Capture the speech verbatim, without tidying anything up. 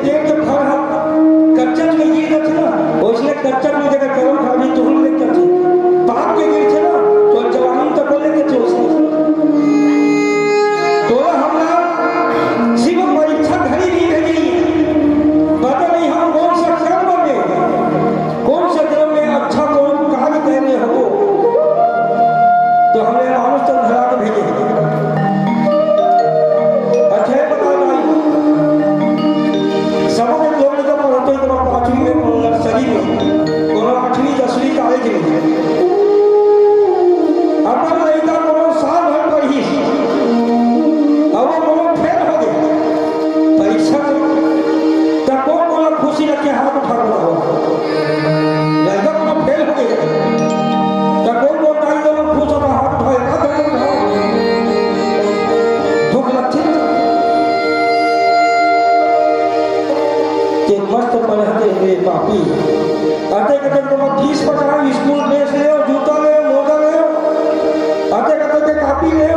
पेड़ के फर ह कच्चा में गिर जाथे ना, ओइसने कच्चा में जेकर करम खराब हे, तुरंत ले जाथे। पाक के गिरथे ना, तो जवानी तक ले जाथे ओइसने। तोला हमला सिर्फ परीक्षा घरी नहीं भेजी। पता नहीं हम कौन सा कर्म में, कौन सा जन्म में अच्छा कौन कार्य करने हो, तो हमने मानुष तन धरा के भेजे। अच्छा, ये बता भाई, सबो के लोग जब पढ़त हे, कोनो पाँचवीं में, कोनो नर्सरी में, कोनो आठवीं, दसवीं, कॉलेज में, अपन लइका कोनो साल भर पढ़ही, अब वो कोनो फेल हो गए परीक्षा में, त कोन कोन खुशी रखे हाथ उठा के बताओ। लइका कोनो फेल हो गए, त कोन कोन दाई जब खुश होता हाथ उठाए, का करते उठाओ? दुख लगथे। ते मस्त पढ़ते रे पापी। अते कते तुम फीस पटाओ, स्कूल ड्रेस ले, जूता ले, मोजा ले, अते कते के कॉपी ले,